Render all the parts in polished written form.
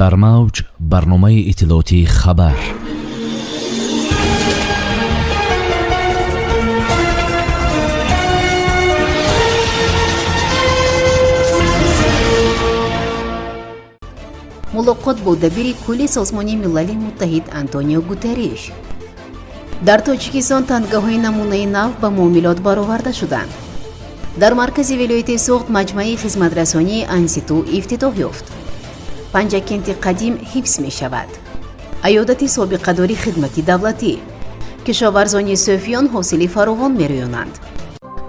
Дар мавҷ барномаи иттилоотии «Хабар». Мулоқот бо дабири кулли Созмони Милали Муттаҳид Антонио Гутерриш. Дар Тоҷикистон тангаҳои намунаи нав ба муомилот бароварда шуданд. Дар маркази вилояти Суғд маҷмӯаи хизматрасонии Анситу ифтитоҳ ёфт. Панҷакенти қадим ҳифз мешавад. Аёдати собиқадори хидмати давлатӣ. Кишоварзони сӯфиён ҳосили фаровон мерӯёнанд.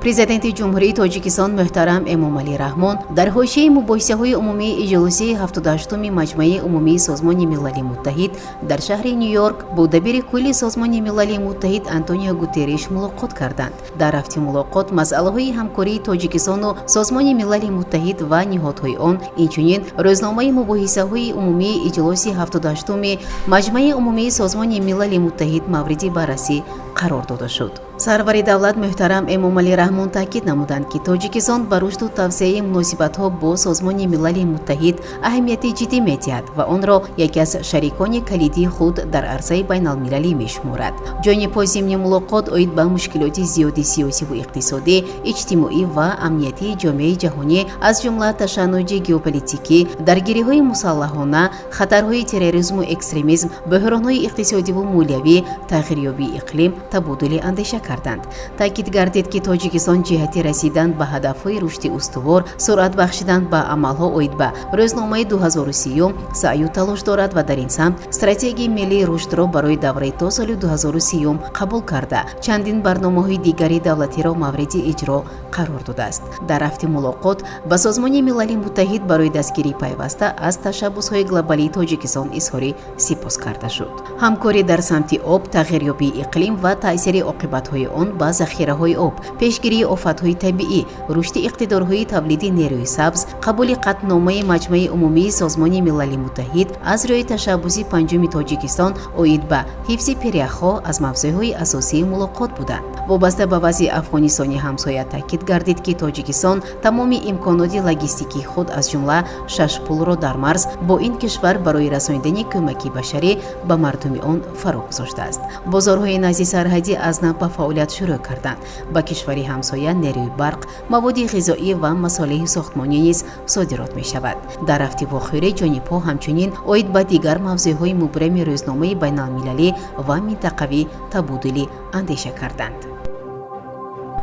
Президенти Ҷумҳурии Тоҷикистон муҳтарам Эмомалӣ Раҳмон дар ҳошияи мубоҳисаҳои умумии иҷлосияи 78-уми Маҷмӯаи умумии Созмони Милали Муттаҳид дар шаҳри Ню-Йорк бо дабири кулли Созмони Милали Муттаҳид Антонио Гутерриш мулоқот карданд. Дар рафти мулоқот масъалаҳои ҳамкории Тоҷикистону Созмони Милали Муттаҳид ва ниҳодҳои он, инчунин рӯзномаи мубоҳисаҳои умумии иҷлоси 78-уми Маҷмӯаи умумии Созмони Милали Муттаҳид мавриди баррасӣ қарор дода шуд. Сарвари давлат муҳтарам Эмомалӣ Раҳмон таъкид намуданд, ки Тоҷикистон ба рушду тавсеаи муносибатҳо бо Созмони Милали Муттаҳид аҳамияти ҷиддӣ медиҳад ва онро яке аз шарикони калидии худ дар арсаи байналмилалӣ мешуморад. Ҷонибҳо зимни мулоқот оид ба мушкилоти зиёди сиёсиву иқтисодӣ, иҷтимоӣ ва амниятии ҷомеаи ҷаҳонӣ, аз ҷумла ташаннуҷи геополитикӣ, даргириҳои мусаллаҳона, хатарҳои терроризму экстремизм, бӯҳронҳои иқтисодиву молиявӣ, тағйирёбии иқлим табодули андеша карданд. Таъкид гардид, ки Тоҷикистон ҷиҳати расидан ба ҳадафҳои рушди устувор, суръат бахшидан ба амалҳо оид ба рӯзномаи 2030 саъю талош дорад ва дар ин самт Стратегияи миллии рушдро барои давраи то соли 2030 қабул карда, чандин барномаҳои дигари давлатиро мавриди иҷро қарор додааст. Дар рафти мулоқот ба Созмони Милали Муттаҳид барои дастгирии пайваста аз ташаббусҳои глобалии Тоҷикистон изҳори сипос карда шуд. Ҳамкорӣ дар самти об, тағйирёбии иқлим ва таъсири оқибатҳои он ба захираҳои об, пешгирии офатҳои табиӣ, рушди иқтидорҳои тавлиди нерӯи сабз, қабули қатъномаи Маҷмӯаи умумии Созмони Милали Муттаҳид аз рӯи ташаббуси панҷуми Тоҷикистон оид ба ҳифзи пиряхҳо аз мавзӯъҳои асосии мулоқот буданд. Вобаста ба вазъи Афғонистони ҳамсоя таъкид гардид, ки Тоҷикистон тамоми имконоти логистикии худ, аз ҷумла шашпулро дар марз бо ин кишвар барои расонидани кӯмаки башарӣ ба мардуми он фаро гузоштааст. Бозорҳои назди сарҳадӣ аз нав ба фаъолият шурӯъ карданд. Ба кишвари ҳамсоя нерӯи барқ, маводи ғизоӣ ва масолеҳи сохтмонӣ низ содирот мешавад. Дар рафти вохӯрӣ ҷонибҳо ҳамчунин оид ба дигар мавзӯъҳои мубрами рӯзномаи байналмилалӣ ва минтақавӣ табодули андеша карданд.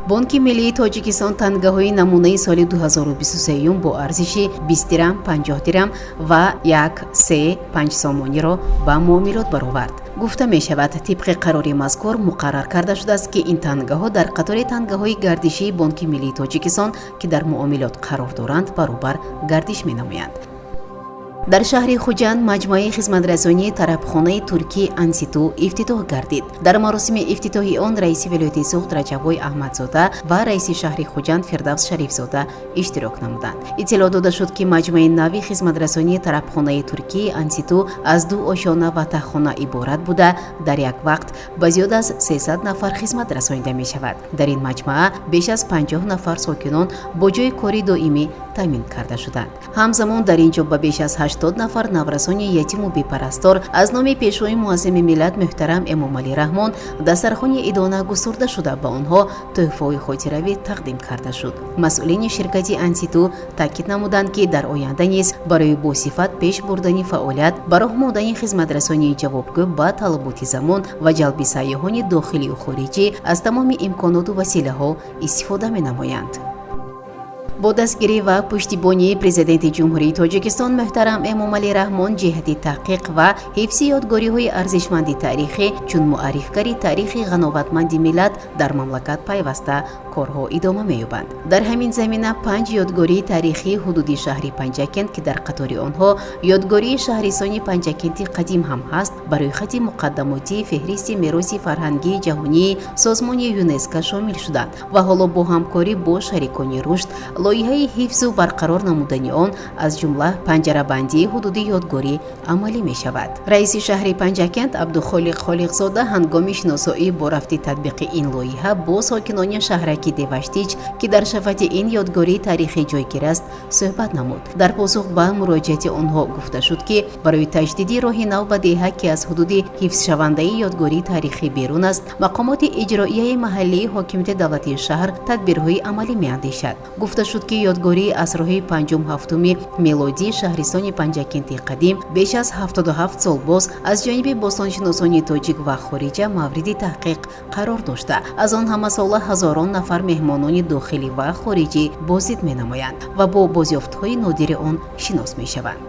Бонки миллии Тоҷикистон тангаҳои намунаи соли 2023 бо арзиши 20 дирам, 50 дирам ва 1, 3, 5 сомониро ба муомилот баровард. Гуфта мешавад, тибқи қарори мазкур муқаррар карда шудааст, ки ин тангаҳо дар қатори тангаҳои гардишии Бонки миллии Тоҷикистон, ки дар муомилот қарор доранд, баробар гардиш менамоянд. Дар шаҳри Хуҷанд маҷмӯаи хизматрасонии тарабхонаи туркии Анситу ифтитоҳ гардид. Дар маросими ифтитоҳи он раиси вилояти Суғд Раҷаббой Аҳмадзода ва раиси шаҳри Хуҷанд Фирдавс Шарифзода иштирок намуданд. Иттилоъ дода шуд, ки маҷмӯаи нави хизматрасонии тарабхонаи туркии Анситу аз ду ошёна ва таҳхона иборат буда, дар як вақт ба зиёд аз 300 нафар хизмат расонида мешавад. Дар ин маҷмӯа беш аз 50 нафар сокинон бо ҷойи кори доимӣ таъмин карда шуданд. Ҳамзамон дар ин ҷо ба беш аз 80 нафар наврасони ятиму бепарастор аз номи Пешвои муаззами миллат муҳтарам Эмомалӣ Раҳмон дастархони идона густурда шуда, ба онҳо тӯҳфаҳои хотиравӣ тақдим карда шуд. Масъулини ширкати Анситу таъкид намуданд, ки дар оянда низ барои босифат пеш бурдани фаъолият, ба роҳ мондани хизматрасонии ҷавобгӯ ба талаботи замон ва ҷалби сайёҳони дохилию хориҷӣ аз тамоми имконоту василаҳо истифода менамоянд. Бо дастгирӣ ва пуштибонии Президенти Ҷумҳурии Тоҷикистон муҳтарам Эмомалӣ Раҳмон ҷиҳати таҳқиқ ва ҳифзи ёдгориҳои арзишманди таърихӣ чун муаррифгари таърихи ғановатманди миллат дар мамлакат пайваста корҳо идома меёбанд. Дар ҳамин замина панҷ ёдгории таърихии ҳудуди шаҳри Панҷакент, ки дар қатори онҳо ёдгории шаҳристони Панҷакенти қадим ҳам ҳаст, ба рӯйхати муқаддамотии феҳристи мероси фарҳангии ҷаҳонии созмони ЮНЕСКО шомил шуданд ва ҳоло бо ҳамкорӣ бо шарикони рушд. Лоиҳаи ҳифзу барқарор намудани он, аз ҷумла панҷарабандии ҳудуди ёдгорӣ, амалӣ мешавад. Раиси шаҳри Панҷакент Абдухолиқ Холиқзода ҳангоми шиносоӣ бо рафти татбиқи ин лоиҳа бо сокинони шаҳраки Деваштич, ки дар шафати ин ёдгории таърихӣ ҷойгир аст, суҳбат намуд. Дар посух ба муроҷиати онҳо гуфта шуд, ки барои таҷдиди роҳи нав ба деҳа, ки аз ҳудуди ҳифзшавандаи ёдгории таърихӣ берун аст, мақомоти иҷроияи маҳаллии ҳокимияти давлатии шаҳр тадбирҳои амалӣ меандешад. Гуфта шуд, ки ёдгории асрҳои панҷум-ҳафтуми мелодии шаҳристони Панҷакенти қадим беш аз 77 сол боз аз ҷониби бостоншиносони тоҷик ва хориҷа мавриди таҳқиқ қарор дошта, аз он ҳамасола ҳазорон нафар меҳмонони дохилӣ ва хориҷӣ боздид менамоянд ва бо бозёфтҳои нодири он шинос мешаванд.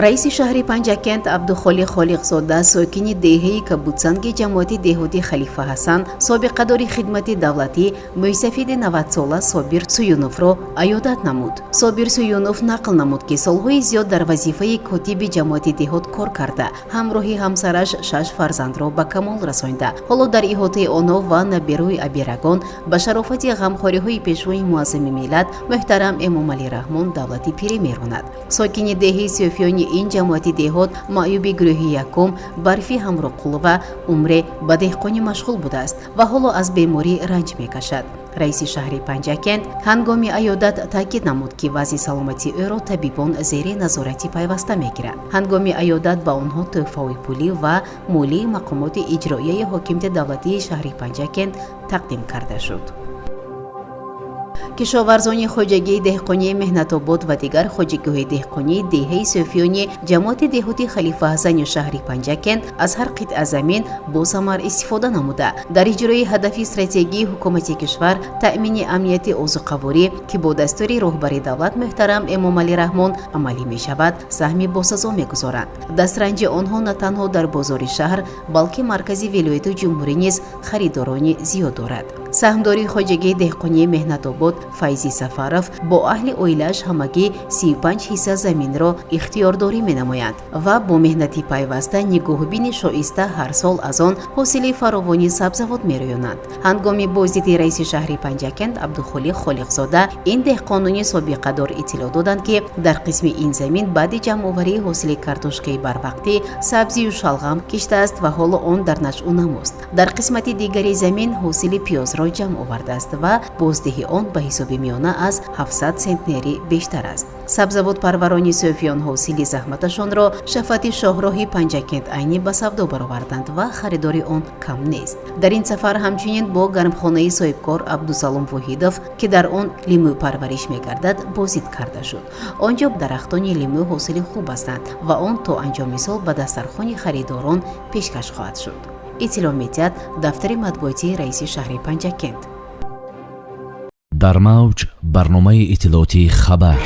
Раиси шаҳри Панҷакент Абдухолиқ Холиқзода сокини деҳаи Кабудсанги ҷамоати деҳоти Халифа Ҳасан, собиқадори хидмати давлатӣ, мӯйсафеди 90-сола Собир Суюновро аёдат намуд. Собир Суюнов нақл намуд, ки солҳои зиёд дар вазифаи котиби ҷамоати деҳот кор карда, ҳамроҳи ҳамсараш шаш фарзандро ба камол расонида, ҳоло дар иҳотаи онҳо ва набераи абирагон ба шарофати ғамхориҳои Пешвои муаззами миллат муҳтарам Эмомалӣ Раҳмон давлати пирӣ меронад. Сокини деҳаи Сӯфиёни ин ҷамоати деҳот, маъюби гурӯҳи якум Барфи Ҳамроқулова умре ба деҳқонӣ машғул будааст ва ҳоло аз беморӣ ранҷ мекашад. Раиси шаҳри Панҷакент ҳангоми аёдат таъкид намуд, ки вазъи саломатии ӯро табибон зери назорати пайваста мегиранд. Ҳангоми аёдат ба онҳо тӯҳфаҳои пулӣ ва молии мақомоти иҷроияи ҳокимияти давлатии шаҳри Панҷакент тақдим карда шуд. Кишоварзони хоҷагии деҳқонии Меҳнатобод ва дигар хоҷагиҳои деҳқонии деҳаи Сӯфиёни ҷамоати деҳоти Халифа Ҳасани шаҳри Панҷакент аз ҳар қитъа замин бо самар истифода намуда, дар иҷрои ҳадафи стратегии ҳукумати кишвар таъмини амнияти озуқаворӣ, ки бо дастури роҳбари давлат муҳтарам Эмомалӣ Раҳмон амалӣ мешавад, саҳми босазо мегузоранд. Дастранҷи онҳо на танҳо дар бозори шаҳр, балки маркази вилояту ҷумҳурӣ низ харидорони зиёд дорад. Саҳмдори хоҷагии деҳқонии Меҳнатобод Файзи Сафаров бо аҳли оилааш ҳамагӣ 35 ҳисса заминро ихтиёрдорӣ менамоянд ва бо меҳнати пайваста, нигоҳубини шоиста ҳар сол аз он ҳосили фаровони сабзавот мерӯёнанд. Ҳангоми боздиди раиси шаҳри Панҷакент Абдухолиқ Холиқзода ин деҳқонони собиқадор иттилоъ доданд, ки дар қисми ин замин баъди ҷамъоварии ҳосили картошкаи барвақтӣ сабзию шалғам киштааст ва ҳоло он дар нашъу намост. Дар қисмати дигари замин ҳосили пиёзро ҷамъ овардааст ва боздиҳи он ба ҳисоби миёна аз 700 сентнери бештар аст. Сабзавотпарварони сӯфиён ҳосили заҳматашонро шафати шоҳроҳи Панҷакент Айнӣ ба савдо бароварданд ва харидори он кам нест. Дар ин сафар ҳамчунин бо гармхонаи соҳибкор Абдусалом Воҳидов, ки дар он лимӯ парвариш мегардад, боздид карда шуд. Он ҷо дарахтони лимӯ ҳосили хуб ҳастанд ва он то анҷоми сол ба дастархони харидорон пешкаш хоҳад шуд, иттилоъ медиҳад дафтари матбуотии раиси шаҳри Панҷакент. Дар мавҷ барномаи иттилоотии «Хабар».